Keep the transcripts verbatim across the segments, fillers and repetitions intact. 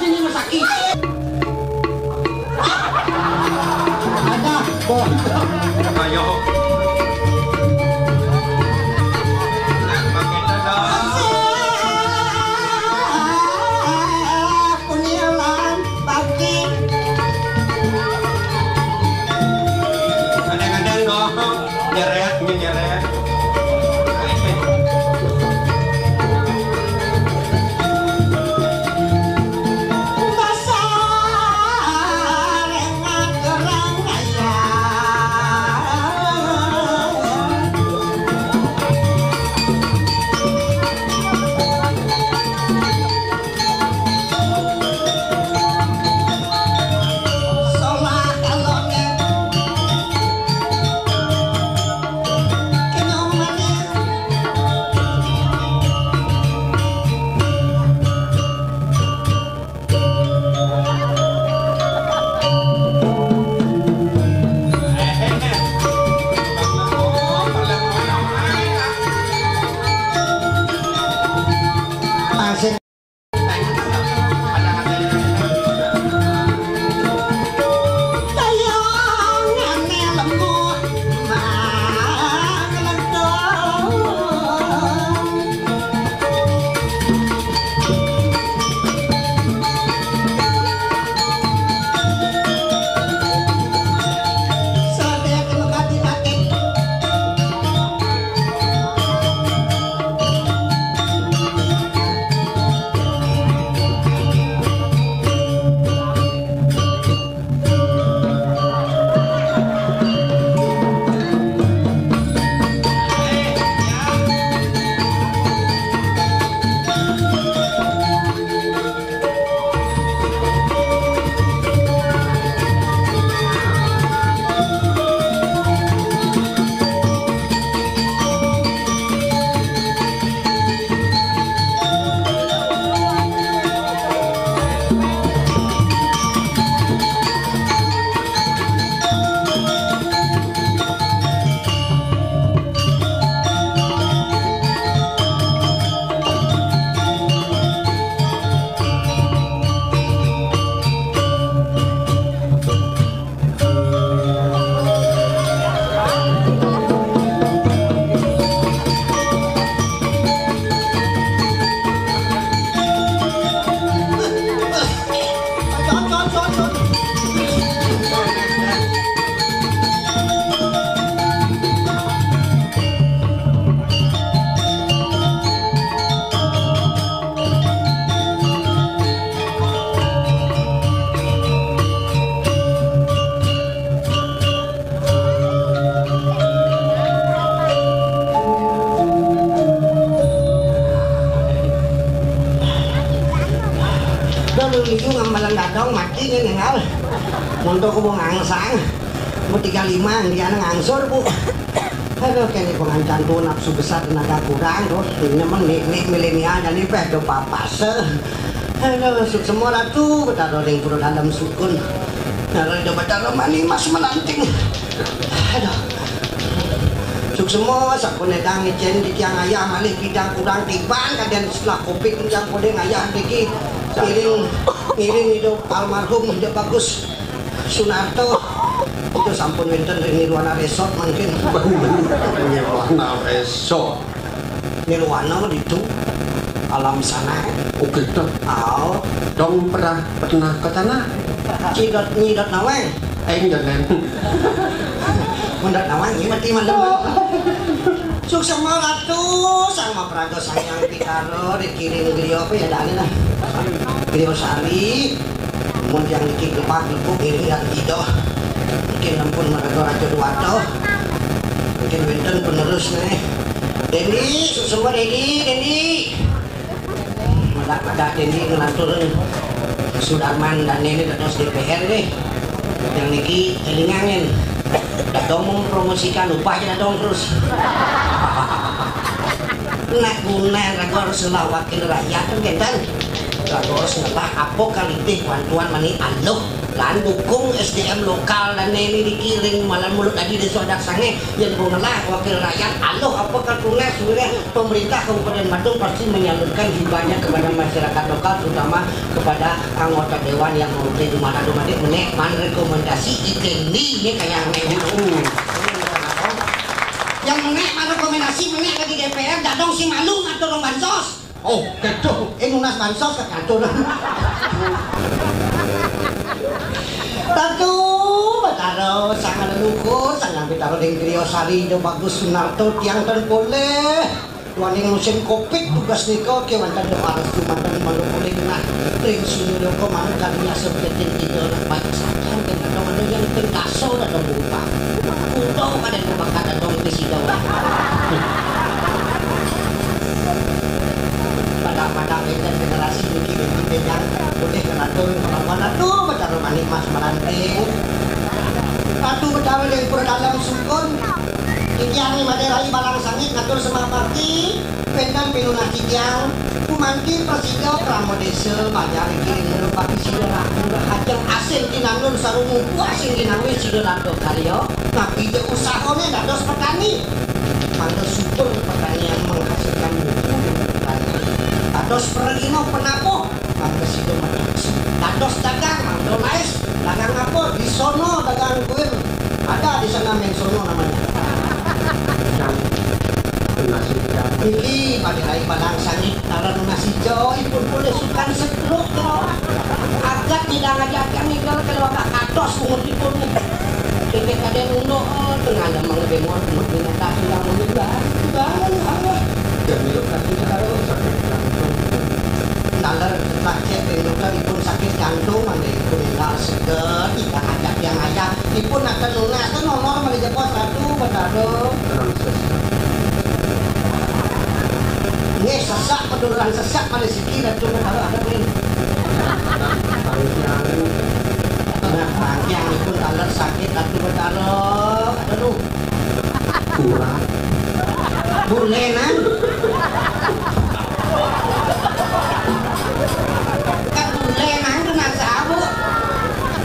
Ini masaki. Ada, boh. Ayo. Pakai dada. Kunialan, pagi. Kadang-kadang dong, nyeret, nyeret. Udah lu liu ngambalan dadong mati nih ninggal. Monto ku mau ngangsang. Mau tiga lima dia ngangsur, Bu. Aduh, kene pengancan tuh nafsu besar, tenaga kurang tuh. Ini mah nih, nih milenial dan ini peh do papas. Aduh, suksema Ratu, Betara ring pura dalem sukun. Nara do Betara mani mas menanting. Aduh. Suksema sampun nedang icen di tiang ayah malih bidang kurang tiban kaden setelah kopi kencang podeng ayah niki ngiring, ngiring hidup almarhum hidup bagus. Sunarto itu sampun wénten ring Nirwana Resort mangkin. Nirwana Resort. Nirwana ditu alam sana. Oh, gitu. Oh. Dong pernah, pernah ke sana? Cidot nyidot nawé. Eh, jangan. Mundot nawé, mati mandem. Suksema Ratu, Sang Mapraga Sang Hyang Pitara, dikiring griya apa ya, dane lah. Griya Sari, mun yang niki glepak-glepuk ngiring dan ida. Mungkin ampun maraga Raja Dewata. Mungkin wénten penerus nih. Dendi, suksema Dendi, Dendi. Madak-madak Dendi ngelantur Sudarman dan ini dados D P R nih. Yang niki élingang. Dadong mempromosikan upah aja dadong terus. Nak guna raga harus lah wakil rakyat kan kénten. Terus ngelah apa kalitih bantuan mani aluh lan dukung S D M lokal dan neni dikiring malam mulut tadi di suadak sange yang ngelah wakil rakyat aluh apa tunas wilayah pemerintah Kabupaten Badung pasti menyalurkan hibahnya kepada masyarakat lokal, terutama kepada anggota dewan yang mewakili di mana rumah menek man rekomendasi itendi ini kayak yang menek man rekomendasi menek lagi D P R dadong si malu ngatur bansos. Oh, keduh, eh nunas bansos ke kantor. Ratu Betara, sang leluhur, sang Betara Ding Griya Sari, Ida Bagus Sunarto, tiang ten poleh. Waning musim covid tugas nika kewanten doa restu manten manuk kuning nah ring sini loko manuk kalinya sebetin tiga anak banyak sajan dan kadang ada yang terkasau dan berubah. Udah pada kebakar dan dong ke sida. Pada-pada beda generasi niki niki beda boleh ngatur melawan ratu Betara Manik Mas Meranting. Ratu Betara dari Pura Dalam Sukun. Titiang ni Madai Rai Balang Sangit ngatur sembah bakti. Pendan pinunah titiang. Kumanti prasida krama desa banjar kiring mula bakti sida ratu rahajeng asin kinanun sarungu asin kinawis sida ratu karya. Napi ja usahane dados petani. Mangda subur pertanian menghasilkan buku. Dados perlino penabuh. Mangda sida mataksi. Dados dagang, mangda laris. Dagang apa? Di sono dagang kuil. Ada di sana Meng Sono namanya. Yang nasi tidak. Niki Madai Rai Balang Sangit, kalau nasi jo, ipun boleh sukan setruk, yo. Agat tidak ngajak kami kalau kalau agak kados umur ipun. Kita kadang unduk, oh, tengah lemah lebih muat, umur binatang sudah meninggal. Sudah, ya Allah. Dan itu kan kita tahu. Naler terakhir rindukan ipun sakit jantung, mangda ipun ninggal seger, tidak ngajak yang ayah. Ipun nak nunas tu nomor mangda jebos ratu, Betara. Terang sesak. Nggih, sesak, penurunan sesak mangda siki ratu, Betara, ada pun. Bangkiang. Nah, bangkiang ipun taler sakit ratu, Betara. Aduh. Kurang. Bulenan. Kan bulenan tu nak sabu.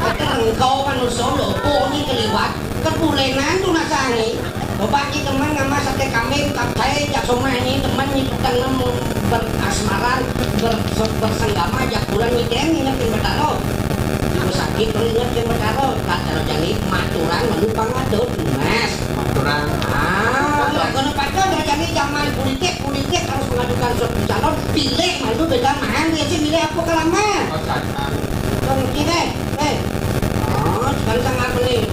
Kata engkau manusia lopo ni keliwat. Kan bulenan tu nak sangi. Coba kita teman nama sate kambing, kapai, jak somah ni, teman ni tukang nemu berasmaran, ber-, bersenggama, jak bulan ni, den, ingat yang bertaruh. Ibu sakit, ingat yang bertaruh. Tak taruh jadi maturan, malu pang ada tunas. Maturan. Ah, lah, kena pakai dah jadi zaman politik, politik harus mengajukan suatu calon, pilih malu beda mahal dia sih milih apa ke lama. Oh, santai. Kau mikir eh, eh. Oh, sekarang sangat beli.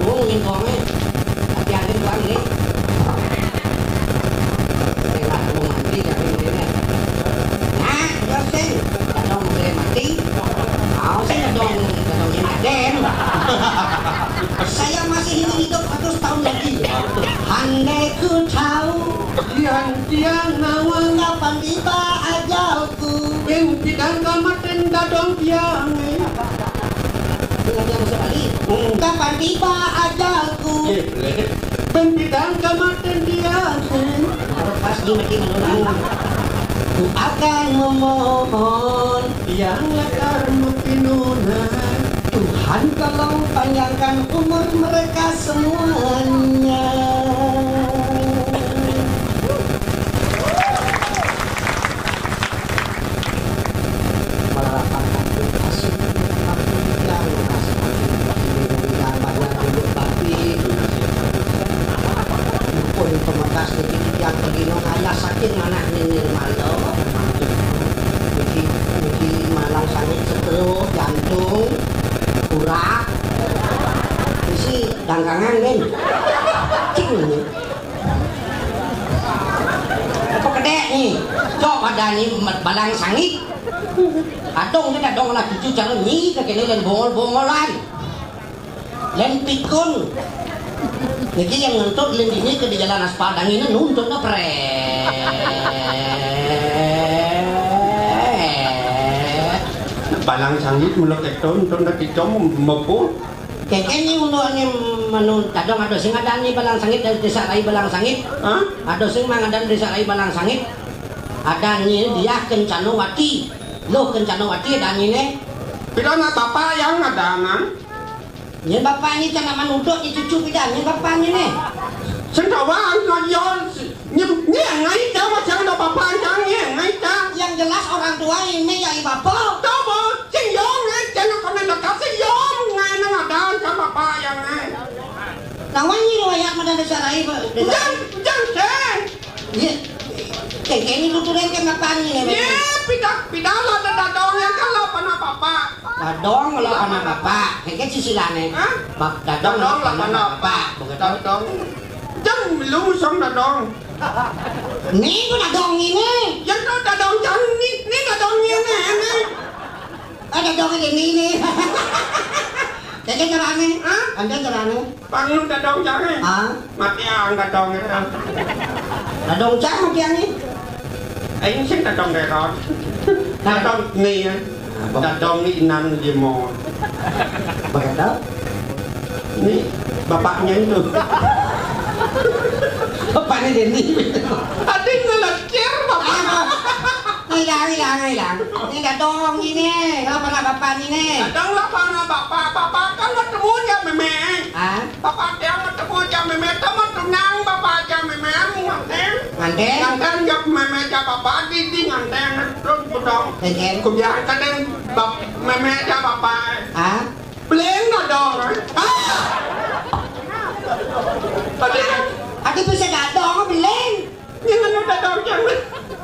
Oh, ingin kau eh. Tapi ada tuan ni. Tengah aku mati tapi beli ni. Nah, kau sing. Kadang boleh mati. Kau sing kadang kadang ni maden. Saya masih ingin hidup seratus tahun lagi. Andai ku tahu kian kian nawa kapan tiba ajalku. Bing pidang kamaten dadong tiang. Dengan yang sekali. Kapan tiba ajalku. Bing pidang kamaten tiang. Lepas ni mati menolak. Ku akan memohon yang lakar mapinunas. Tuhan tolong panjangkan umur mereka semuanya. Melarapakan kasih yang banyak duduk bakti. Pun pemekas niki titiang pedino ayah sakit manah nini malu. Niki, niki malang sakit stroke, jantung, urat. Isi dangkangan, Den. Cing ni. Apa kedek ni? Cok ada ni balang sangit. Adong kita dong lah cucu calon ni ke kene dan bongol-bongolan. Lem pikun. Niki yang ngentut lem ini ke di jalan aspal dangin nuntut na pre. Balang sangit mula keton ton nak kicom mepu. Keke ni unduk ni menun kadang ada sing ada ni balang sangit dari desa rai balang sangit. Hah? Ada sing mangadan desa rai balang sangit. Ada ni dia kencana wati. Loh, kan Candrawati adanné. Pira nak bapak yang adanan? Nyén bapakné can aman uduk di cucu pidan, nyén bapakné né. Sing tawang ngayon, nyem, nyén ngai ta, macam ada bapak yang nyén ngai ta. Yang jelas orang tua ini ya i bapak. Coba, sing yong ngai, jangan kena dekat, sing yong ngai nang ada, kan bapak yang ngai. Nang wani riwayat madan desa rai, Pak. Desa. Jang, jang, sing. Iya. Kayak gini tuturin kan apaan ini, Pak? Iya, pidah, pidah lah, ada dadong yang kalau apa nak bapak. Dadong lah anak bapak. Kayak sisilané. Hah? Bak dadong lah anak bapak. Begitu. Dadong. Jam lu sang dadong. Nih, gua dadong ini. Ya tuh dadong jang nih, nih dadong ini, ini. Eh, dadong ini, ini. Kayak caranya. Hah? Ada caranya. Pangnu dadong jangé. Ah. Mati ang dadong éra. Dadong jang mati angé. Aing sing dadong déron. Dadong ni ya. Apa? Dadong ni inan limo. Begitu? Ini bapaknya itu. Bapaknya Denny. Tadi ngelecir bapak. Ngilang, ngilang, ngilang. Ini dadong ini. Kalau pernah bapak ini. Dadong lah pernah bapak. Bapak kan ketemu dia mémé. Ah? Bapak dia mau temu jam mémé, temu tunang bapak jam mémé, nganten. Nganten? Nganten jam mémé jam bapak, di, di nganten, terus budong. Nganten. Kubiar kadang bap-, mémé jam bapak. Ah? Beling dadong, eh? Ah! Beling. Ati bisa dadong, beling. Ini mana dadong jam?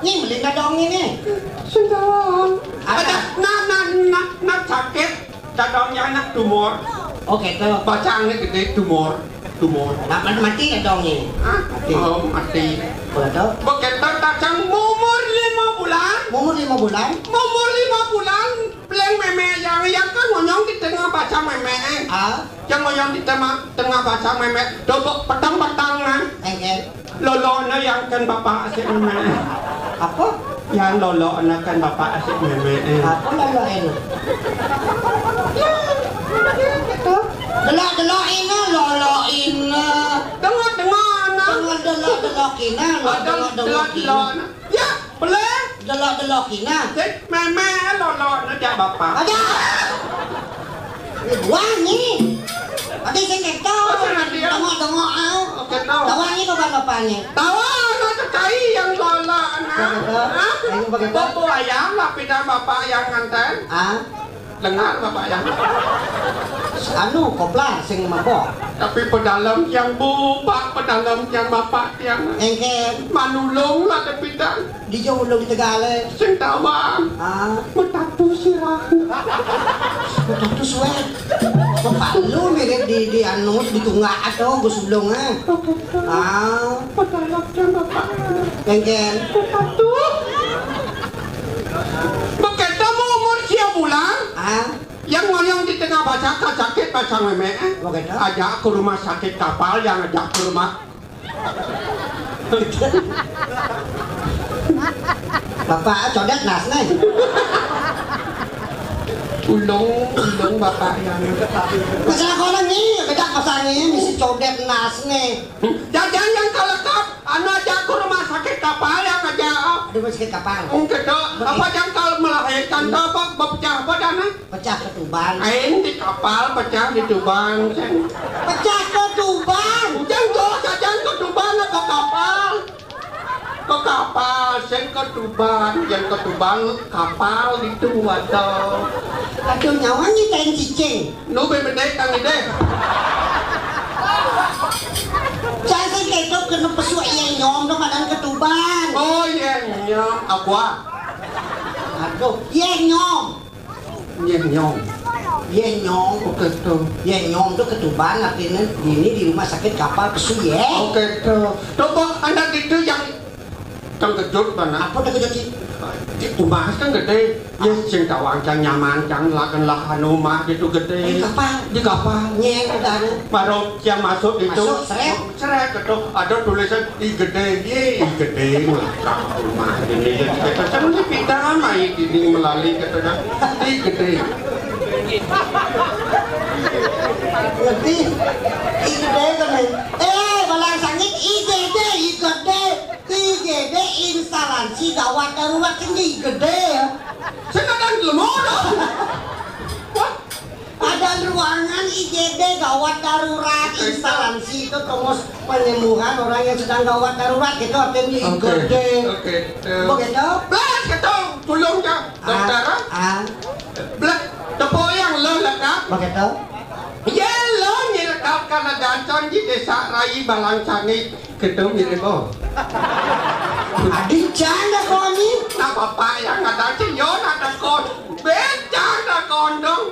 Ini beling dadong ini. Sendawang. Ada. Ada, nah, nah, nah, nah, sakit. Dadong anak tumor. Oh, gitu. Bacangnya gedé, tumor. Tumor. Lah, mati dadongnya. Hah? Mati. Oh, mati. Begitu. Begitu dadong umur lima bulan. Umur lima bulan? Umur lima bulan. Beling mémé yang, yang kan ngonyong di tengah bacang mémé. Ah? Yang ngonyong di tengah, tengah bacang mémé. Dobok petang-petang, nah. Engkel. Lolokna yang kan bapak asik mémé. Apa? Yang lolokna kan bapak asik mémé. Apa lolokna? Delok-delokina, lolokina. Dengar-dengar, nah. Dengar delok-delokina, lolok-delokina. Delok-delokna. Ya, boleh. Delok-delokina. Sik, mémé lolokna jak bapak. Ada. Wani. Ati sing kéto. Tengok-tengok, ah. Oké, to. Tawani kok kan bapakné. Tawa, anak cecai yang lola, anak. Begitu. Hah? Ayo, begitu. Bobo ayam, lah pindah bapak yang nganten. Ah. Dengar bapak yang. Anu, kopla, sing mabok. Tapi pedalem yang bubak, pedalem yang bapak yang. Engken. Manulung lah, tapi Dija ulung di Tegalé. Sing tawang. Ah. Metatus sirah. Metatus wéh. Bapak lu mirip di, di anu, di tunggak atau Gus Ulung, eh. Oké, to. Ah. Pedalem jam bapak. Kéngkén. Metatus. Begitu mau umur sia bulan. Ah. Yang ngoyong di tengah bacang, kan sakit bacang mémé, eh. Oké, to. Ajak ke rumah sakit kapal, yang ajak ke rumah Bapak codét nasné. Ulung, ulung bapak yang. Masalah kono ni, beda pasangnya mesti codét nasné. Jajan yang kalekap, anu aja ke rumah sakit kapal yang aja. Aduh, rumah sakit kapal. Ung kedok, apa yang kalau melahirkan, apa, bepecah apa dana? Pecah ketuban. Aing di kapal pecah di tuban, sing. Pecah ketuban. Ujang tuh, sajan ketuban ke kapal. Ke kapal, sing ketuban, yang ketuban kapal itu atau. Aduh, nyawa nyitain cicing. Nu bebedek kang ideh. Saya sih ketok kena pesuak iya nyom dong, madan ketuban. Oh, iya nyom, aqua. Aduh, iya nyom. Nyeh nyong. Yeh nyong. Oké, to. Yeh nyong tuh ketuban artinya ini di rumah sakit kapal kesu ya. Oké, to. Coba anak itu yang terkejut mana? Apa terkejut sih? Di rumah kan gedé. Ya, sing tawang cang nyaman, cang lakan lah anu mah gitu gedé. Di kapal. Di kapal. Nyeh, udah anu. Baru yang masuk itu. Masuk, seret. Seret, ketok. Ada tulisan I gedé, yé, I gedé, mah, rumah ini, ya, kita kan di pindahan, mah, ini melalui, kata kan, I gedé. Ngerti? I gedé, kan, eh, balang sangit, I gedé, I gedé, I gedé, instansi gawat darurat, ini I gedé, ya. Sing Lemo dah. Wah, ada ruangan I G D gawat darurat, instansi itu tongos penyembuhan orang yang sedang gawat darurat gitu, artinya di Oke, I G D. Oke. Eh, Begitu? Belas gitu, tulung je. Ah, Dokter, ah. Ah. Belas, tepuk yang lo lekat. Begitu? Ya, lo ni lekat kan ada ancon di desa Rai Balang Sangit. Gitu mirip, oh. Adin canda kau ni. Nak bapak yang ada cen, yo nak takon. Becak takon dong.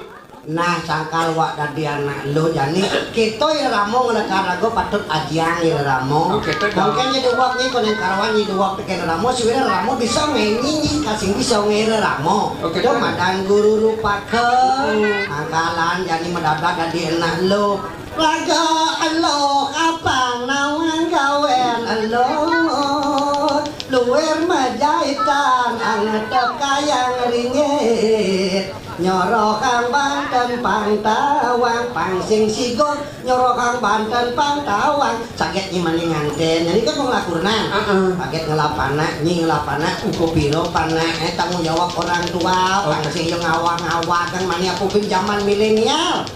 Nah, sangkal wak dadi anak lu, jani kita iramo ngelekar lagu patut ajiang iramo. Oke, tegal. Mungkin jadi wak ni konen karawan ni dua tekan ramo, si wira ramo bisa ngenyi ni kasing bisa ngira ramo. Oke, Cuma tegal. Dan guru lupa ke. Hmm. Angkalan jani mendadak dadi anak lu. Raga elo kapang nawang gawen elo. Luir majahitan anget kayang ringit. Nyorohang banten pang tawang pang sing sigon. Nyorohang banten pang tawang. Saget nyi mani nganten. Jadi kan mau ngelakurenan. Heeh. Saget ngelapana, nyi ngelapana, uko piro pana, eh, tanggung jawab orang tua, pang sing yo ngawang-ngawang kan mani aku pin zaman milenial.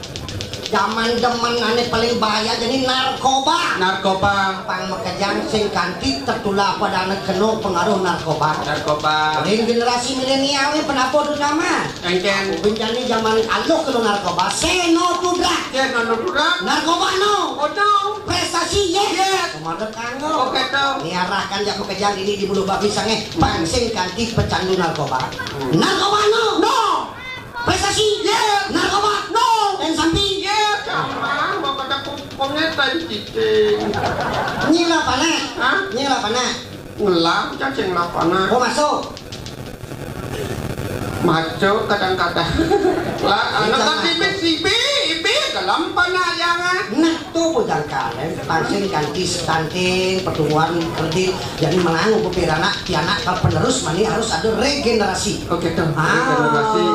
Zaman demen ane paling bahaya jadi narkoba. Narkoba. Pang makejang sing kanti tertular pada anak kena pengaruh narkoba. Narkoba. Ring generasi milenial ni penapa terutama? Engken. Bencana zaman aluh kena narkoba. Seno pudra. Seno pudra. Narkoba no. Oh no. Prestasi yes. Yes. Kemarin kanggo. Oke dong. Ni arahkan jak makejang ini di bulu babi sange. Pang sing kanti pecandu narkoba. Hmm. Narkoba no. No. Prestasi. Yes. Narkoba. No. Dan sampi. Yes. Gampang. Mau kata pengetan cicing. Nyila panak. Hah? Nyila panak. Ngelam cacing lapana. Oh, masuk. Masuk kadang-kadang. Lah, anu kan sibit-sibit, ibit dalam pana jangan. Nah, tuh bujang kalen, pancing ganti stunting, pertumbuhan kredit, jadi menanggung pepirana, pianak kalau penerus mani harus ada regenerasi. Oke tuh, ah, regenerasi.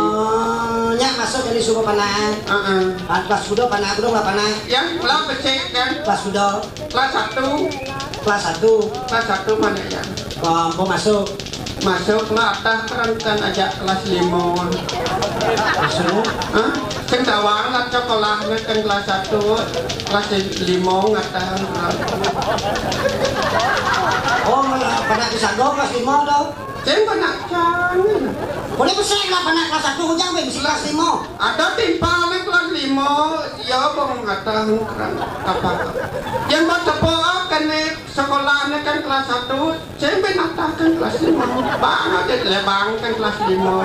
Nyak masuk jadi suku panah. Heeh. Kelas kuda panah, kuda nggak panah. Ya, lah becek kan. Kelas kuda. Kelas satu. Kelas satu. Kelas satu mana ya? Kok masuk? Masuk lah atas kerangkan aja kelas lima. Masuk? Hah? Sing tawang lah sekolah kan kelas satu, kelas lima ngatahan. Oh, malah pada bisa dong kelas lima dong. Sing pernah kan. Boleh besar lah pernah kelas satu ujang be bisa kelas lima. Ada timpal ni kelas lima, ya bang ngatahan kerang apa? Yang buat tepuk kan ni sekolah ni kan kelas satu, saya pernah kan kelas lima. Bang ada lebang kan kelas lima.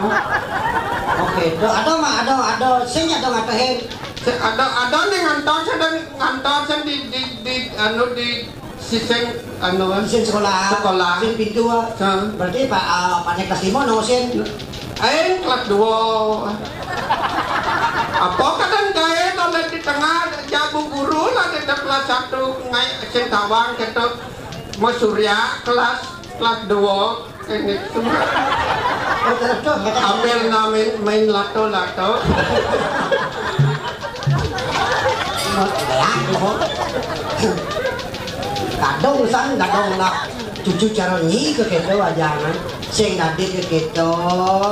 Oke, do ada mah ada ada sing ada ngatahin. Ada ada ni ngantor saya ngantor saya di di di anu di Sising anu sising sekolah. Sekolah. Sing pintu. Ha. Berarti Pak uh, Pak Nek kelas lima no sing. Aing kelas dua. Apa kadang gawe kalau di tengah jago guru lah di kelas satu ngai sing tawang kita mau surya kelas kelas dua. Ini semua. Ambil namin main lato-lato. Lato. Kadung sang dadong lah cucu caro nyi ke keto ajangan. Sing dadi ke keto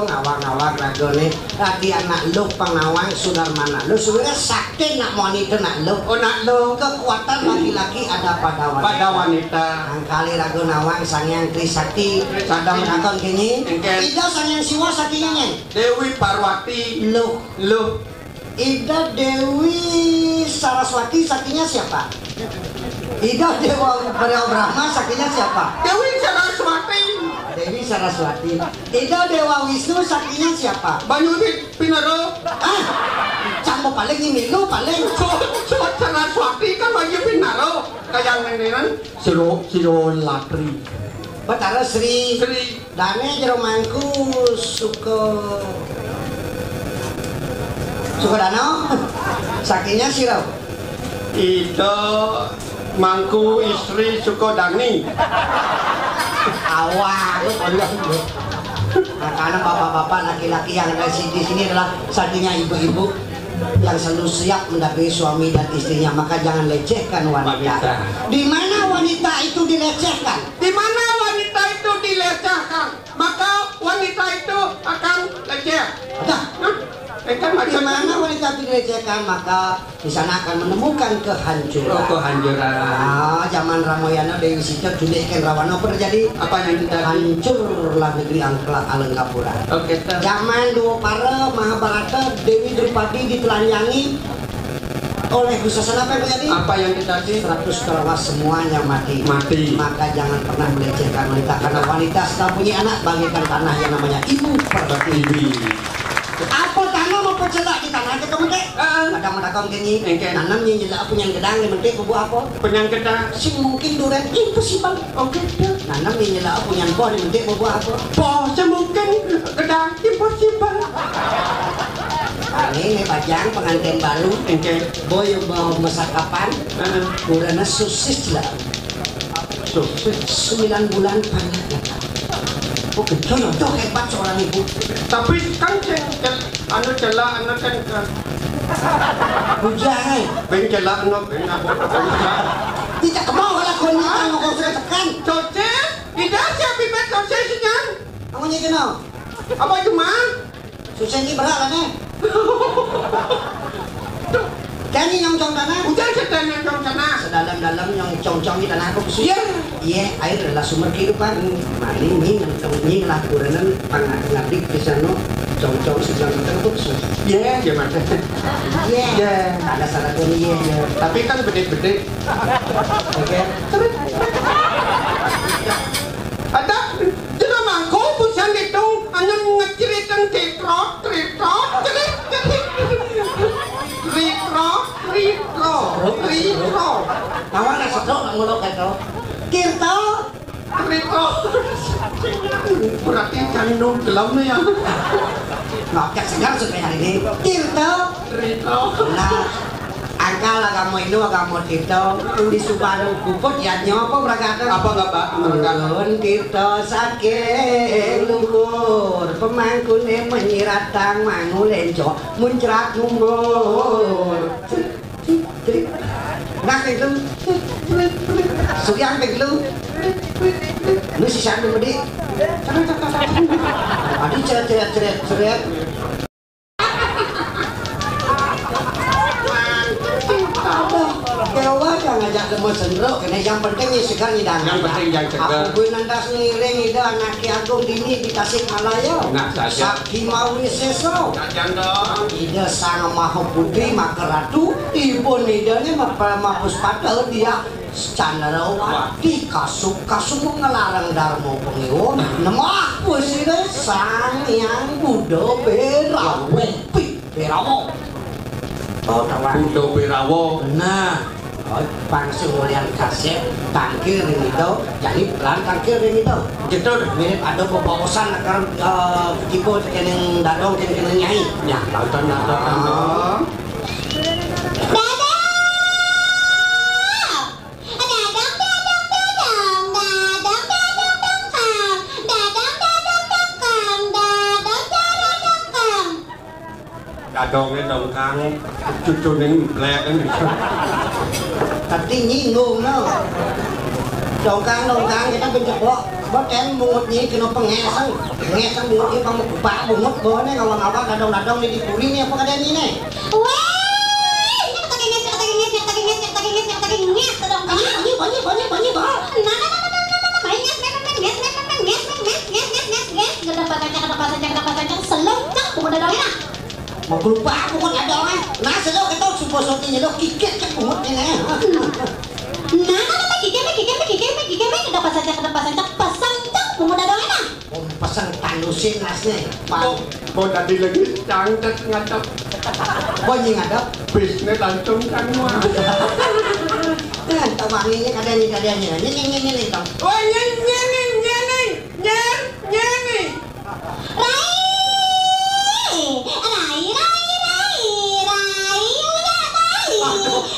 ngawang-ngawang ragone. Dadi anak lu pengawang sudarmana lu suwira sakti nak moni itu nak lu. Oh nak lu. Kekuatan laki-laki ada pada wanita. Pada wanita. Angkali ragu nawang sangyang trisakti. Trisakti. Ada menakon kini. Engken. Ida sangyang siwa saktinya nyen. Dewi Parwati. Lu. Lu. Ida Dewi Saraswati saktinya siapa? Ida Dewa Brahma saktinya siapa? Dewi Saraswati. Dewi Saraswati. Ida Dewa Wisnu saktinya siapa? Banyu di Pinaro. Ah, cang mau paling ini lu paling. Cot, cot Saraswati kan Banyu Pinaro. Kayak nengdenan. Siro, Siro Latri. Betara Sri. Sri. Dane jero mangku suka suka dano. Saktinya siro. Ida mangku istri suka dani. Awak. Nah, karena bapak-bapak laki-laki yang ada di sini adalah saktinya ibu-ibu yang selalu siap mendampingi suami dan istrinya, maka jangan lecehkan wanita. Wanita. Di mana wanita itu dilecehkan? Di mana wanita itu dilecehkan? Maka Wanita itu akan leceh. Nah, eh, kan macam mana wanita itu dilecehkan, maka di sana akan menemukan kehancuran. Oh, kehancuran. Ah, zaman Ramayana Dewi Sita culik kan Rawana, apa terjadi? Apa yang terjadi? Hancurlah negeri Angkla Alengkapura. Oke, ter- Zaman Dua Para Mahabharata, Dewi Drupadi ditelanjangi oleh Duryodana, apa yang terjadi? Apa yang terjadi? Seratus kalawas semuanya mati. Mati. Maka jangan pernah melecehkan wanita, karena wanita setelah punya anak bagaikan tanah yang namanya ibu pertiwi. Apa tanam apa celak di tanah itu kamu, Dek? Heeh. Kadang-kadang gini, Engke. Nanam ni nyelak apa yang gedang ni, mentik bubuh apa? Penyang gedang. Sing mungkin duren, impossible. Oke, dah. Nanam ni nyelak apa yang buah ni, mentik bubuh apa? Buah sing mungkin gedang, impossible. Ini, ini bajang pengantin baru. Engke. Boy bawa masak kapan? Heeh. Kurana sosis lah. Sosis. Sembilan bulan panas. Oh, contoh hebat seorang ibu. Tapi kan cel-, cel-, anu celak, anu kan, kan. Bujang, eh. Ben celak, anu, ben apa? Tidak mau lah kau ni, kau sudah tekan. Sosis? Tidak siap bibit sosisnya. Kamu ni kenal? Apa cuma? Susah ni berat lah ni. Jadi nyongcong tanah. Udah sedang nyongcong tanah. Sedalam-dalam nyongcong-cong di tanah aku. Iya. Iya, air adalah sumber kehidupan. Mari ni nyongcong ni lah kurenan pangan ngabdi di sana. Congcong sebelah mata aku. Iya, iya, Mas. Iya. Iya. Ada syarat pun iya. Iya. Tapi kan bedik-bedik. Oke. Ada, jelas mangko busan ditung, hanya ngeceriteng titrot, tritrot, cerit, cerit. Tritrot, tritrot, tritrot. Mama nak sedok nak ngolok keto. Tirto. Tritrot. Berarti jangan nung gelem ya. Ngakak segar sampai hari ini. Tirto. Tritrot. Nah. Angkal agama Hindu, agama Tirto, di Subang Kuput, ya, nyopo beragatan. Apa nggak, Pak? Beragatan. Ulun Tirto saking luhur, pemangkune menyiratang mangu lenco, muncrat mumbur. Nah, itu. Suyang itu. Lu si Sandu Medi. Tadi ceret, ceret, ceret, ceret. Aduh, dewa yang ngajak lemu sendruk, kene yang penting ya segar nyidang. Yang penting yang segar. Aku gue nandas ngiring ida anak Ki Agung Dini di Tasikmalaya. Nah, saja. Sakti Mawi Seso. Saja dong. Ida Sang Maha Putri Maka Ratu, ibun ida ni mapa-, mapus pada dia Candrawati kasuk-kasuk ngelarang Darma Pangewa, nemah pusine Sang Hyang Buddha Berawa. Pi, Berawa. Oh, tawang. Buddha Berawa. Nah, oh, pang sing mulian kasep, tangkil ring ida, jani pelan tangkil ring ida. Gitu. Mirip ada bebaosan akar, eh, tiba tekening dadong, tekening nyai. Ya, tonton, tonton, tonton. Dadong! Dadang, dadang, dadang, dadang, dadang, dongkang. Dadang, dadang, dongkang, dadang, dadang, dongkang. Dadonge dongkang, cucune mblek kan. Tapi nyinggung, no. Dongkang, dongkang, kita bencebok. Boten bungut ni kena pengeseng. Pengeseng bungut ni pang bepak bungut bawa ni ngawang-ngawang dadong-dadong ni di puri ni apa kada ni ni? Weh! Nyak tadi nyak, nyak tadi nyak, nyak tadi nyak, nyak tadi nyak, nyak tadi nyak, tadong. Bunyi, bunyi, bunyi, bunyi, bunyi, bah. Nah, nah, nah, nah, nah, nah, nah, nah, nyak, nyak, nyak, nyak, nyak, nyak, nyak, nyak, nyak, nyak, nyak, nyak, nyak, nyak, nyak, gedang pasancang, gedang pasancang, gedang pasancang, selem, cang, bungut dadong enak. Mau kelupa aku kan ada orang. Nah, sedok kita supo soti nyedok kikit ke bungut ni, eh. Nah, nah, nah, nah, kikit, kikit, kikit, kikit, gedang pasancang, gedang pasancang, pasancang, bungut dadong enak. Om pasang tanusin nasne. Bo, bo tadi lagi cangket ngadep. Bo nyi ngadep. Bisne langsung kan wah. Nah, tawanginya kada ni, kada ni. Ni, ni, ni, ni, ni, tong. Oh, ni, ni, ni, ni, ni. Ni, ni, ni. Rai! Rai, rai, rai, rai, uya, rai.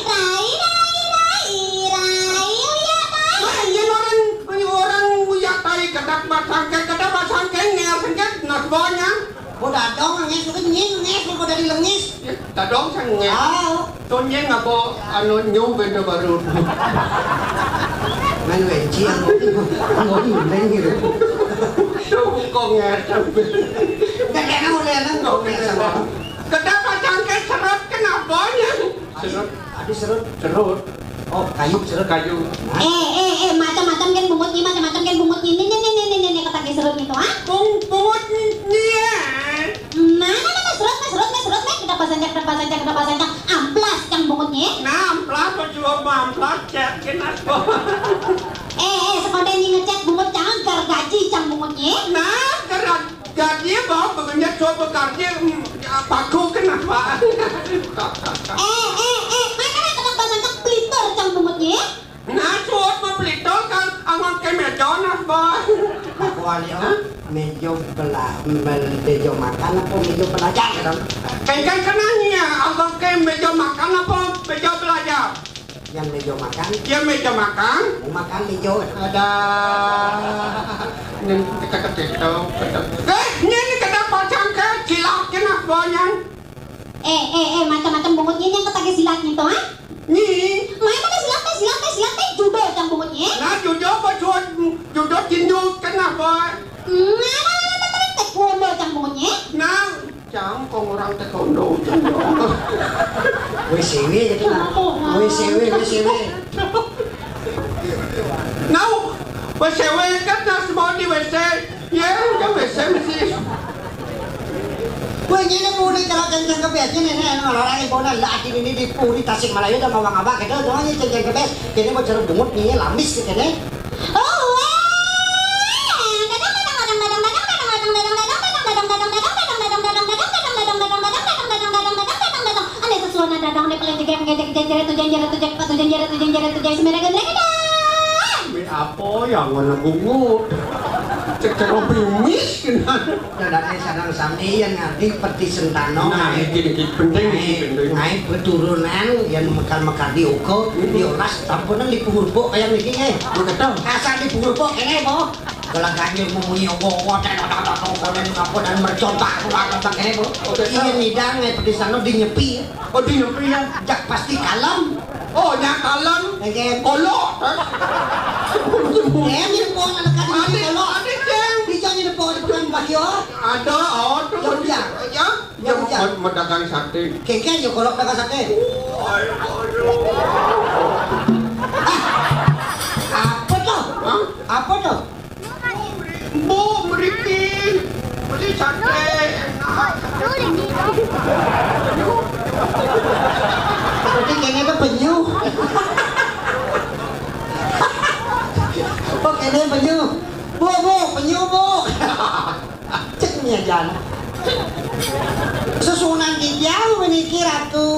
Rai, rai, rai, rai, uya, rai. Wah, iya, orang Ini orang uyak tai kedak basangke, kedak basangke, ngeas sengket, nas bonya. Ko dadong nges, ko nying nges, ko dari lengis. Ya, dadong sang nges. Ah. Tonye ngabo anu nyu benda baru. Main wenci yang ngomong gitu. Tuh, kok ngesem. Udah, enak, udah, enak, nggak usah. Kenapa cangkir serut, kenapa ya? Serut. Tadi serut. Serut. Oh, kayu serut. Kayu. Eh, eh, eh, macam-macam kan bungutnya, macam-macam kan bungutnya. Nih, nih, nih, nih, nih, nih, kata serut itu, ah? Bung-, bungutnya. Mana, mana, serut, mana, serut, mana, serut, mana? Kenapa saja, kenapa saja, kenapa saja? Amplas cang bungutnya. Nah, amplas, coba amplas, cek, kenapa? Eh, eh, sekolah ini ngecek bungut cang, gargaji cang bungutnya. Nah, gargaji. Jadi, bah, begenyet suap bekarja, hmm, ya, paku kenapa? Eh, eh, eh, mana kena bahasa cang pelitur cang bungutnya? Nah, suap mah pelitur kan, angon ke meja, nah, bah. Aku alih, oh, meja bela-, bel-, meja makan apa meja belajar, kan? Kan, kan kenanya, abang ke meja makan apa meja belajar? Yang meja makan. Dia meja makan. Mau makan meja. Ada. Ini kita ketik tahu, ketik. Eh, ini, ini kita pacang ke silakin apa yang? Eh, eh, eh, macam-macam bungutnya yang ketagih silat gitu, ha? Nih. Main mana silat teh, silat teh, silat teh, judo cang bungutnya. Nah, judo apa judo, judo tinju kenapa? Hmm, mana, mana, mana, mana, taekwondo cang bungutnya. Nah, Cang, kong orang taekwondo, cang. W C W gitu lah. W C W, W C W. Nau, W C W kan nas mau di W C. Ya, udah W C mesti. Wah, ini nih, puri kalau kenceng kebes ini nih, orang ibu lah, ini di puri Tasikmalaya udah mau ngabak gitu, doang ini kenceng kebes. Ini mau cerut bungut nih, lamis gitu nih. Oh, weh. Ane sesuana dadang ne paling jegek ngedek jejeret tuh jenjeret tuh jek patu jenjeret tuh jenjeret tuh jek semere gendrek dah. Wih, apa yang warna bungut? Cek cek robimis, kenapa? Dadane sadang sami yang ngarti peti sentano. Nah, iki, iki penting, iki penting. Naik keturunan yang mekar-mekar di uko, hmm, dioras, tampunan di pungurpuk kayak niki, eh. Betul. Asal di pungurpuk ini, boh. Kalau ganjil memunyi ogo-ogo, dan otak-otak ogo, dan apa, dan mercontak, keluar otak ini, boh. Betul. Iya, nyidang, eh, peti sentano dinyepi. Oh, dinyepi, ya? Jak pasti kalem. Oh, nyak kalem. Nggih. Kolok, eh? Eh, mirip wong anak kadi. Adik, kolok. Adik, Ceng. Di Ceng ini pohon bukan Bagio. Ada, oh, tuh. Ya, udah. Ya? Ya, udah. Mau, mau dagang sate. Kengken, ya, kolok dagang sate. Oh, aduh. Ah, apa tuh? Hah? Apa tuh? Bu, mriki. Beli sate. Berarti kene tuh penyu. Oh, kene penyu. Bu, bu, penyu, bu. Cek nih aja. Susunan di jauh meniki, Ratu.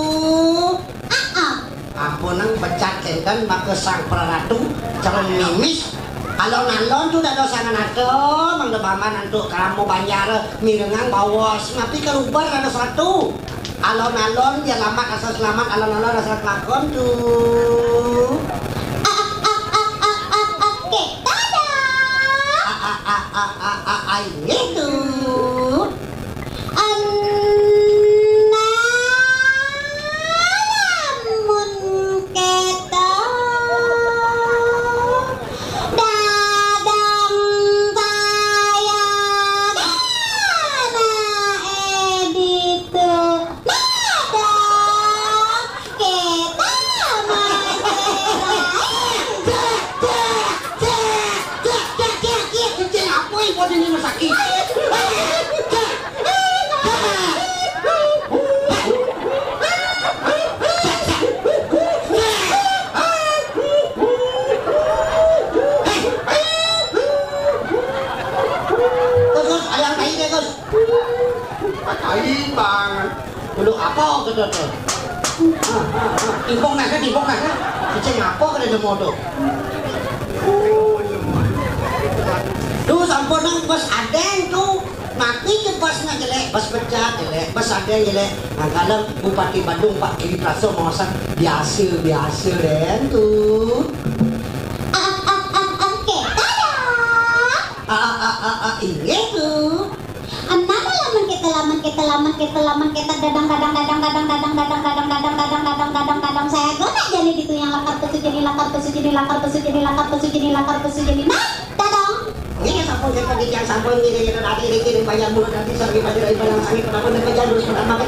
Ah, ah. Ampun, nang becat kenten maka sang praratu, calon mimis. Alon-alon tu dados sangan ato, mangda paman antuk keramo banjar mirengang bawas, napi kalubar dados ratu. Alon-alon, ya lamat asal selamat, alon-alon asal kelakon tu. Ah, ah, ah, ah, ah, ah, ah, oke, dadah. Ah, ah, ah, ah, ah, ah, ah, inggih tu. Ana lamun kéto dadang saya anaké ditu dadang kéto mancéraé. Cék, cék, cék, cék, cék, cék, cék, cék, apa ibu ini masaki? Gus, Gus, ayang tai deh, Gus. Tai banget. Dulu apa gitu tuh? Timpong naga, timpong naga. Cicing apa kada nemu tuh? Duh, sampun nang bos adeng tuh. Mati ke bosnya jelek, bos pecat jelek, bos adeng jelek. Nah, kalau Bupati Badung Pak Giri Praso mawasan biasa-biasa den tuh. Ah, ah, ah, ah, oke, dadah. Ah, ah, ah, ah, ah, inggih tuh. Anapa lamun kita, lamun kita, lamun kita, lamun kita dadang, dadang, dadang, dadang, dadang, dadang, dadang, dadang, dadang, dadang, dadang, dadang, dadang, saya guna jadi ditu yang lakar pesu, jadi lakar pesu, jadi lakar pesu, jadi lakar pesu, jadi lakar pesu, jadi nah, dadang. Nggih, sampun, sampun, titiang sampun ngiring-ngiring adi niki ring Banjar Mulud, adi sarwi Banjar Ibalang Sangit, sampun ring Banjar Mulud, sampun.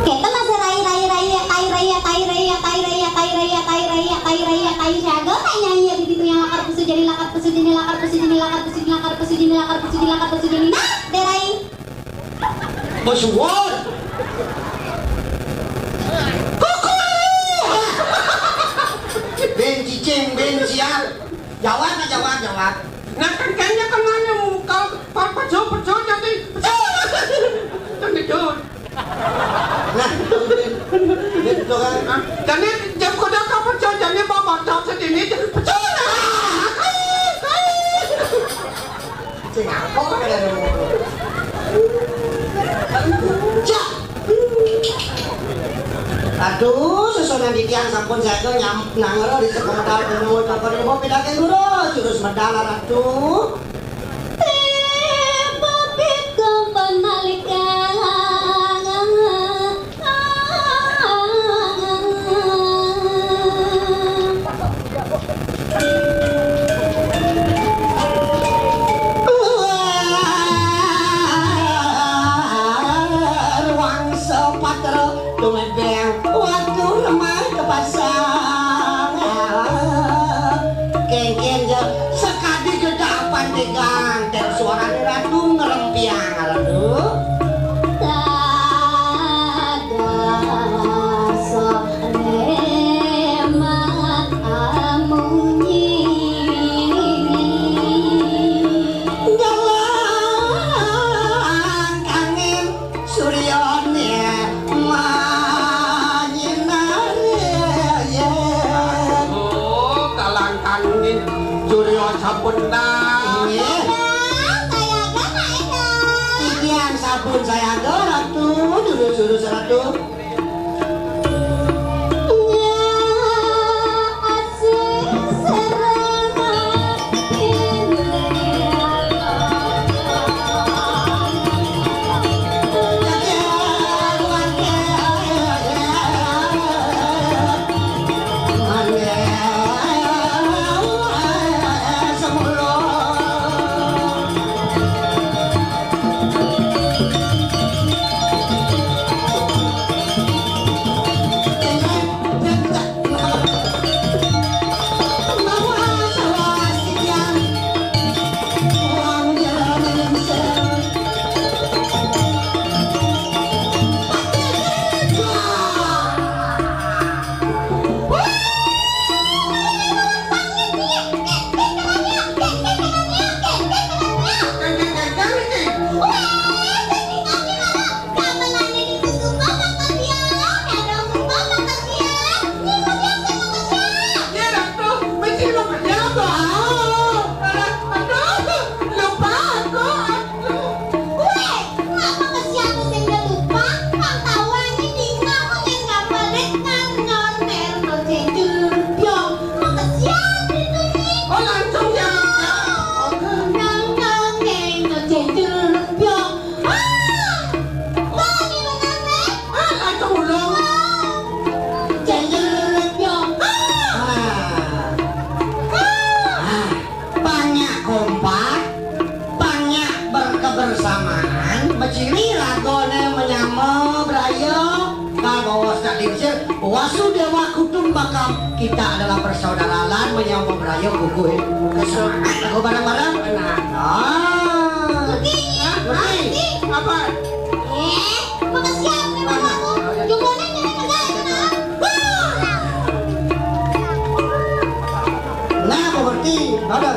Kita masih rai rai rai ya, kai rai ya, kai rai ya, kai rai ya, kai rai ya, kai rai ya, kai rai ya, kai siaga, kai nyanyi ya, begitu yang lakar pusu jadi lakar pusu jadi lakar pusu jadi lakar pusu jadi lakar pusu jadi lakar pusu jadi lakar pusu jadi nah, berai. Bos Won. Kuku. Ben cicing, ben sial. Jawab, jawab, jawab. Nah, kan kayaknya kemana muka, pa-, pejo, pejo, jadi pejo. Kan gitu. Nah, gitu kan. Nah, jadi jam kuda kapan pejo, jadi bawa bocor sedini, jadi pejo. Sing apa kan? Cak. Aduh, sesunan titiang sampun saya nyam nangero di sekolah dulu, apa dulu mau pindah ke guru, jurus medal, Ratu. Tiba pitu penalikan. Ruang sepatra tumebeng waktu lemah kepasang. Kengken ya sekadi gedapan tegang dan suarane ratu ngerempiang ratu. Tadasa remat amunyi. Dalang angin suryane manyinar. Oh, kalangkangin surya sampun tas. Inggih. Sayang, saya agak naik, Kak. Titiang sampun sayaga, Ratu, jurus-jurus Ratu. Banyak kompak, banyak berkebersamaan, beciri lagone menyama braya, kabawas dak diusir, Wasudewa Kutumbakam, kita adalah persaudaraan menyama braya kukuh. Lagu bareng-bareng. Nah. Ah. Ngerti? Ngerti? Apa? Eh, makasih ya, terima kasih. Jumlahnya jadi negara. Wah! Nah, mengerti, brother.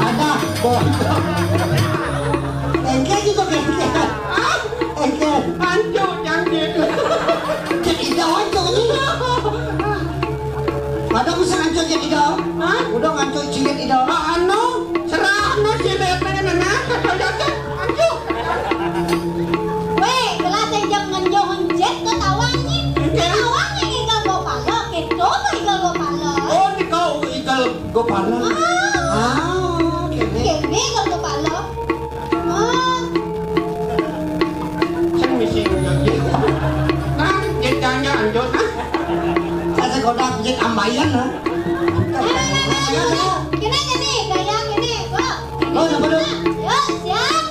Ada, bodoh. Engke juga engke. Hah? Engke. Anjuk jangkrik. Cek Ida anjuk ni. Ada bisa anjuk cek Ida. Hah? Udah anjuk cilik Ida. Ah, anu, serah anu cilik pengen anak. Kata jatuh, anjuk. Weh, kelas yang jam ngenjong jet ke tawang ni. Oke. Tawang yang igal gopalo, keto ke igal gopalo. Oh, ni kau igal gopalo. Ah. Ah, oke. Kene igal gopalo. Ah. Sing misi udah gitu. Nah, dia jangan anjot, nah. Saya sekolah jek ambayan, nah. Ayo, ayo, ayo, ayo. Kene, kene, gaya kene, go. Oh, yang bener. Yuk, siap.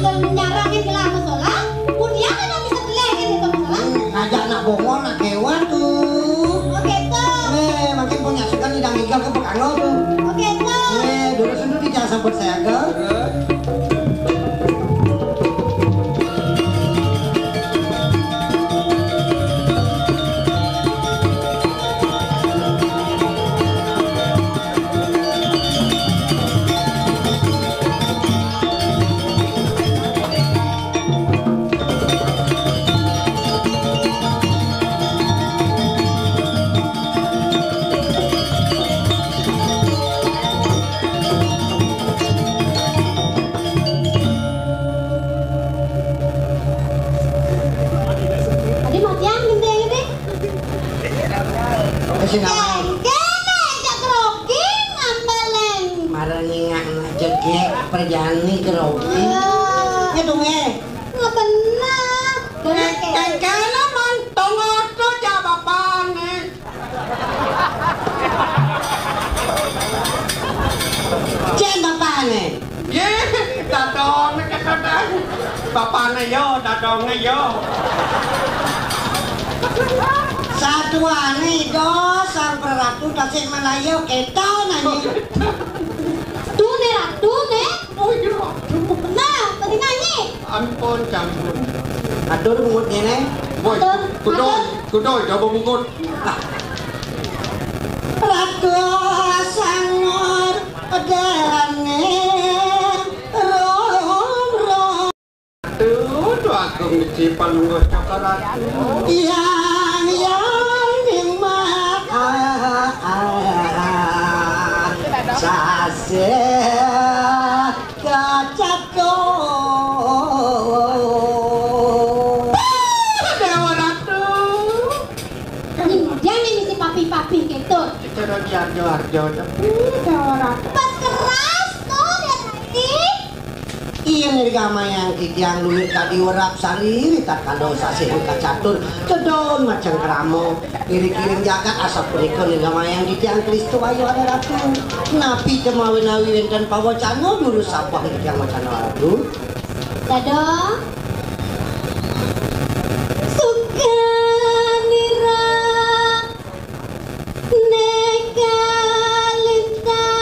Nyarangin gelah musola, kemudian ada bisa beli gitu musola. Ngajak anak bongol, anak kewan tuh. Oke tuh. Eh, makin punya suka ngidang-ngidang ke Pekanglo tuh. Oke tuh. Eh, dulu sendiri jangan sampai saya ke. Tadi matian genteng ini. Sing apa? Kene jak grogi ngambaleng. Marang ngingak nak jegek perjani grogi. Wah. Ngedunge. Ngoten nah. Kene mantong oto jak bapane. Cek bapane. Ye, dadone kesedan. Bapane yo, dadone yo. Satuane do Sang Praratu Tasikmalaya keto nani. Tu ne ratu ne. Oh iya. Nah, tadi nyanyi. Ampun, campur. Atur bungut ngene. Woi, atur, kudoy, atur. Kudoy, coba bungut. Ratu Sangor Dane Rom Rom. Aduh, Agung Deci Palungguh Cokor Agung. Yang, yang dimakan sasih. Kacato. Dewa Ratu. Jangan misi papih-papih gitu. Cara diarjo-arjo. Dewa Ratu. Pas keras tuh dia tadi. Iya, nirgamayang titiang luwih kadi werap sari, ritatkala sasih kacatur, kedon macang krama. Ngiring-iring jagat asapunika nirgamayang titiang Kristu ayu ada ratu. Napi temawi-nawi wenten pawacana juru sabah titiang wacana ratu. Dadong. Sukanira neka lintang.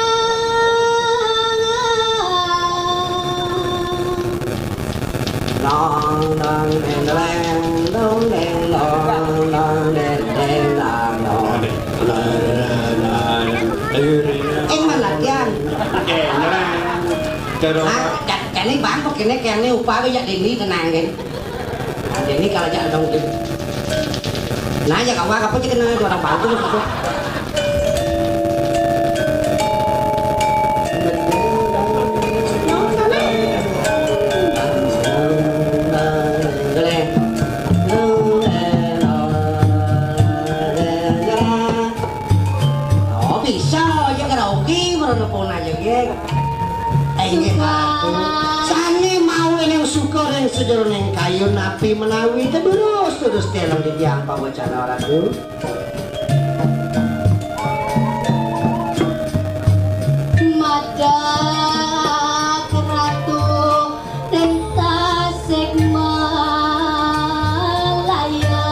Dong dong deng deng dong deng dong dong deng deng dong dong. Ing malatian. Terus. Ah, jan-, jane bang kok kene kene upah ya dini tenangin. Nah, dini kalau jangan dong. Nah, ya kawan apa sih kena orang bangku. Oh, bisa aja karaoke, merana pun aja, ya. Eh, inggih, Ratu. Sane mau eneng suka ring sajeroning kayun api menawi tedurus, terus teleng titiang pawacana, Ratu. Madak Ratu ring Tasikmalaya.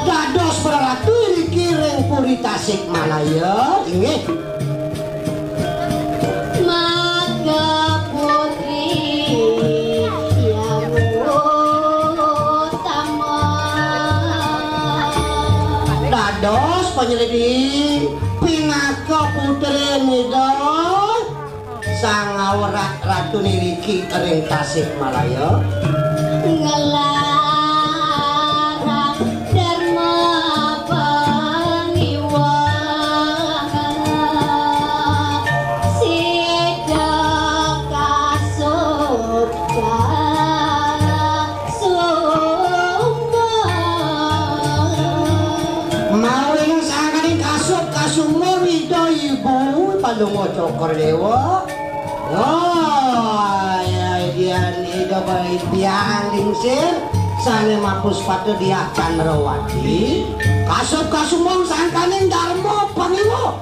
Dados praratu niki ring Puri Tasikmalaya, inggih. Maka putri yang utama. Dados panyelidi pinaka putri Ida Sang Awrat Ratu niriki ring Tasikmalaya. Ngelarang Dharma pangiwa sida kasub kasumba. Mawina sangkaning kasub kasumba Ida Ibu Palungguh Cokor Dewa. Oh, ya, Dian Ida Baik Biang Lingsir, sane mapuspata Diah Candrawati, kasub kasumong sangkaning Dharma Pangiwa.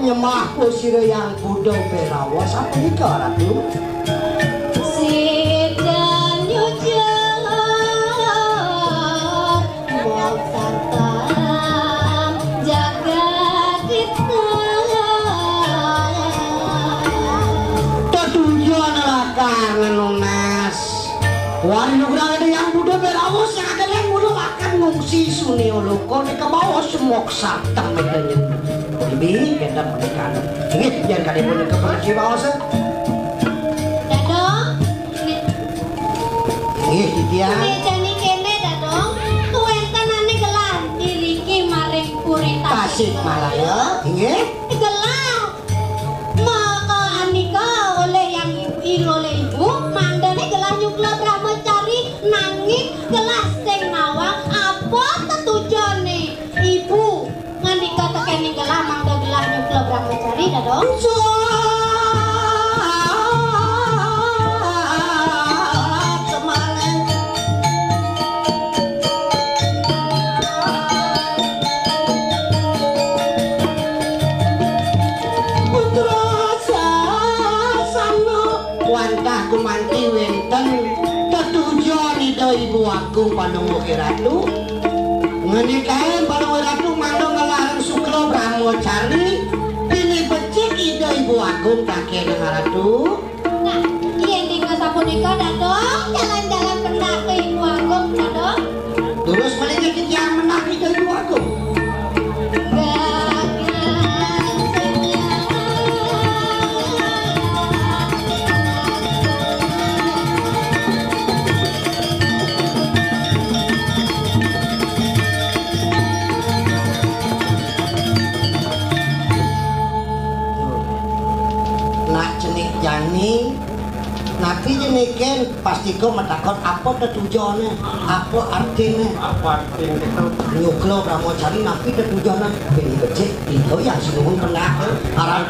Nyemah sira yang Buddha Berawa sapunika, Ratu. Nunas. Wali nugraha Ida Hyang Buddha Berawa sing adelan mula akan ngungsi sunia loka nika baos moksa temen. Bibi, kita menikah. Inggih, jan kali punika pergi baos. Dadong, ini, Inggih, Titian. Ini jani kene, Dadong. Kuwenten ane gelah diriki maring Puri Tasik Malaya. Inggih. Gelah maka anika oleh yang ibu, oleh ibu, mandane gelah nyukla brahmacari, nanging gelah sing nawang apa tetujone ibu. Ngandika tekene gelah mangda gelah nyukla brahmacari, Dadong. Putra sasana. Wantah gumanti wenten tetujon Ida Ibu Agung Palungguh Ratu. Ngenikain Palungguh Ratu mangda ngelarang sukla brahmacari, pini becik Ida Ibu Agung kakene Ratu. Nah, yen dinggo sapunika, Dadong, jalan-jalan pendak ke Ibu Agung, Dadong. Terus malih niki tiang mendak Ida Ibu Agung. Nak cenik jani, napi jeniken pastika matakon apa tetujone, apa artine? Apa artine itu? Nyukla brahmacari napi tetujone? Bini becik, Ida Hyang Sinuhun pendak. Aran